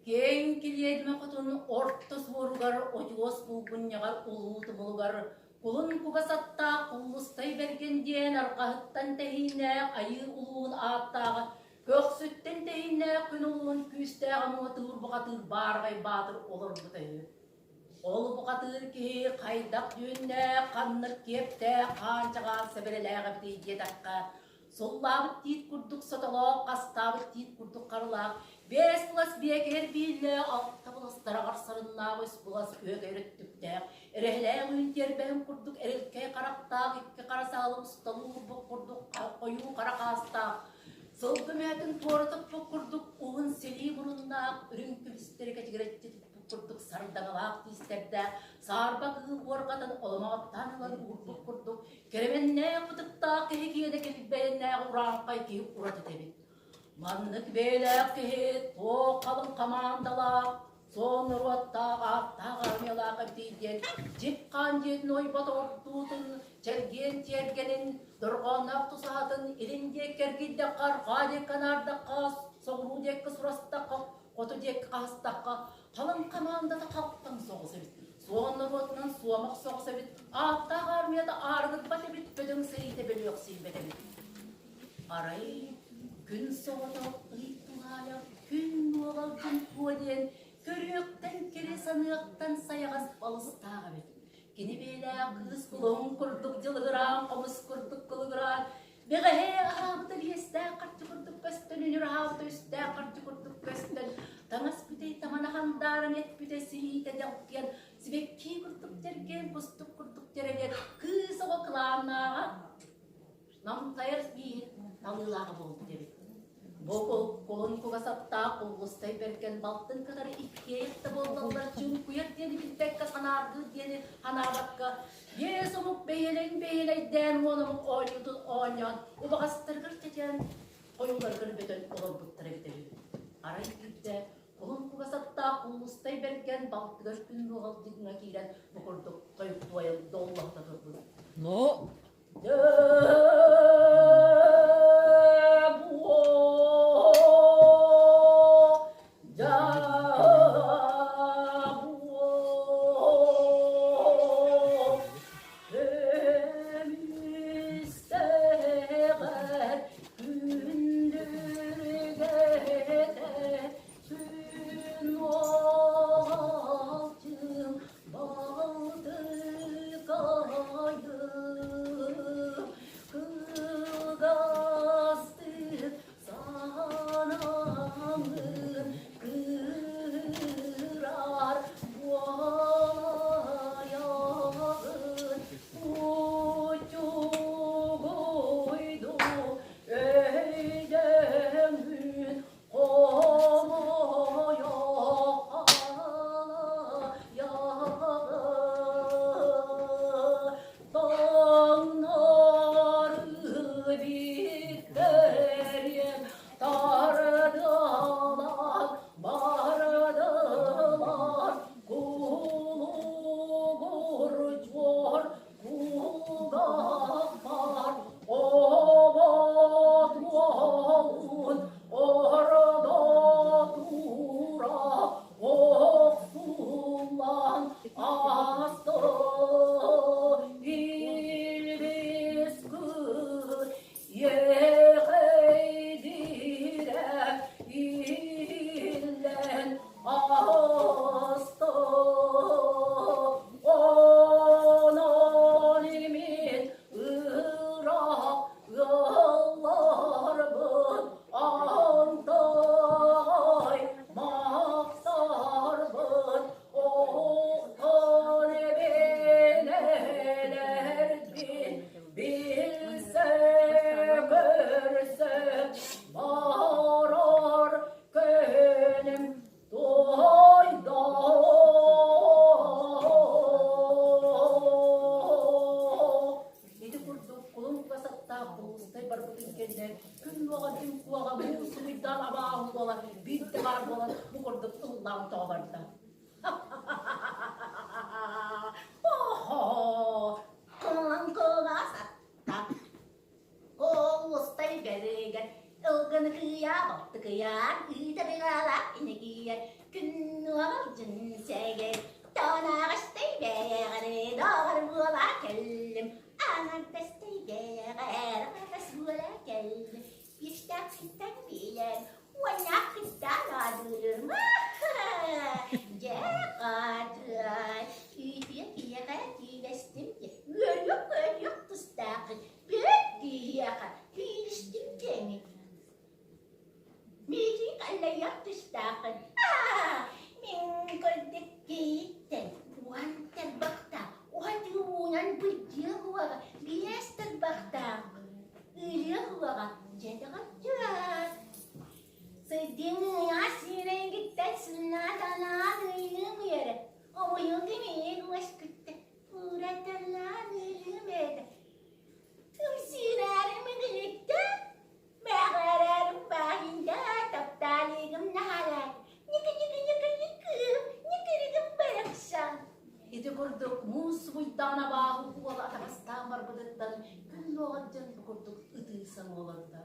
Киэҥ килиэдимэ хотун орто суоругар одьуос булгунньаҕар улуу тумулугар кулун кугас аттаах Куллустай Бэргэн диэн арҕаһыттан тэһииннээх айыы улуун ааттааҕа көхсүттэн тэһииннээх күн улуун күүстээх муҥатыыр бухатыыр баараҕай баатыр олорбута үһү. Ол бухатыыр киһи хайдах дьүһүннээх, ханнык киэптээх, хаанчаҕаан сэбэрэлээх эбитий диэтэххэ, Суллаабыт тиит курдук сотолоох, хастаабыт тиит курдук харылаах, биэс былас биэкэр бииллээх, алта былас тараҕар сарыннаах, үс былас үөкэр өттүктээх, эрэһэлээх үүн тиэрбэһин курдук эрилкэй харахтаах, икки хара саалы усталуурбут курдук хойуу хара хаастаах, сылгы мөһөтүн туора туппут курдук уһун силии муруннаах, үрүҥ көмүстэри кэтигирэччи туппут курдук сардаҥалаах тиистэрдээх, саарба кыыл уорҕатын оломоҕоттоон ылан уурбут курдук Кэрэмэннээх ытыктаах киһи киэнэ килбэйэннээх урааҥхай киһи уратыта эбит. Маннык бэйэлээх киһи туох халыҥ хамаандалаах, суон норуоттаах, ааттаах армиялаах эбитий диэн дьип-хаан дьиэтин ойбот ордуутун, чэлгиэн тиэргэнин, дорҕоонноох тусаһатын илин диэки эргийдэххэ, арҕаа диэки анаардахха, соҕуруу диэки сурастахха, хоту диэки хаһыстахха, халыҥ хамаандата халтаҥ соҕус эбит. Суон норуотунан суомах соҕус эбит, ааттаах армията аарыгырбат эбит, бөдөҥ сэриитэ бөлүөхсүйбэт эбит. Арай күн соҕотох ый тулаайах, күн нуолалдьын куо диэн көрүөхтэн кэрэ саныахтан сайаҕас балыстаах эбит. Кини бэйэлээх кыыс кулуһун курдук дьылыгыраан, хомус курдук кылыгыраан, Бэҕэһээ аһаабыта биэстээх харчы курдук көстөн, үнүр аһаабыта үстээх харчы курдук көстөн, таҥас бүтэй таҥана хандааран эт бүтэ сириитэ дэлкиэн, сибэкки курдук тэргэн, кустук курдук тэрэгэн, кыыс оҕо кылааннааҕа намтайар бииһин талыылааҕа буолбут эбит. Бу кулун кугас аттаах Куллустай Бэргэн балтын кытары иккиэйэх да буоллаллар чуҥкуйар диэни билбэккэ санааргыыр диэни санаабакка биэс омук бэйэлэҥ бэйэлэйдээн уон омук оонньуутун оонньоон убаҕастарыгар чэчээн хойууларыгар бөтөн олорбуттар эбитэ үһү. Арай биирдэ кулун кугас аттаах Куллустай Бэргэн балтыгар күн нуоҕалдьытына киирэн бу курдук тойук туойан доллоһута турбут. Но Кылгастык санаммын кыырар буолайабын Учугуйду өйдөммүн Тардылар, кулугур чуор Кулгахпар обот уолун ордо тура охсуллан ааста илбис кыр иэхэйдирэ иһиллэн аһаста Онон мин ыраах ыалларбын антай махсарбын оһохтон эбинэлэрбин билсэ көрсө барар күнүм Ити курдук кулун кугас аттаах Куллустай барбытын кэннэ күн уоҕа күн куоҕа муус суруйдаан абааһы буола биирдэ баар буолан бу курдук ыллаан тоҕо барда. Оһо! Кулун кугас аттаах Куллустай бэригэр ылгыны кыйа балтыкыйаан ыытарыгаалаах инигийэр. Күн уоҕалдьын сэгэй, Тоноҕостой бэйэҕэр доҕор буола кэллим, Аҥардастай бэйэҕэр аҕас буола кэллим. Биэстээх-кыттан билэр, уоннаах-кыттан аадыырым. Дьэ, хаатыай, үтүө киһиэхэ тиилэстим диэн, үөрүөх-көтүөх тустааххын, бүөт киһиэхэ тиилистим диэҥин. Миигин аллайыах тустааххын. Мин көрдүк киһиттэн уон тарбахтаах, уһатыы уунан бырдьыа уоҕа, биэс тарбахтаах, ырыа уоҕа, дьэ доҕоччуок. Сырдыҥ сирэйгиттэн сынааталаан ыйыым үөрэ, омуйук имиик уоскутта, пуураталаан ыйыым этэ. Ымсыыраарым ыгылытта, Бэҕэрэрим баһында тапталыгым наһалаат, ньыкы-ньыкы-ньыкы-ньыкы, ньыкырыгым барахсан. Ити курдук муус буйдаҕына бааһы уола атаҕастаан барбытыттан күн луоҕар дьон бу курдук ытыы саныы олордо.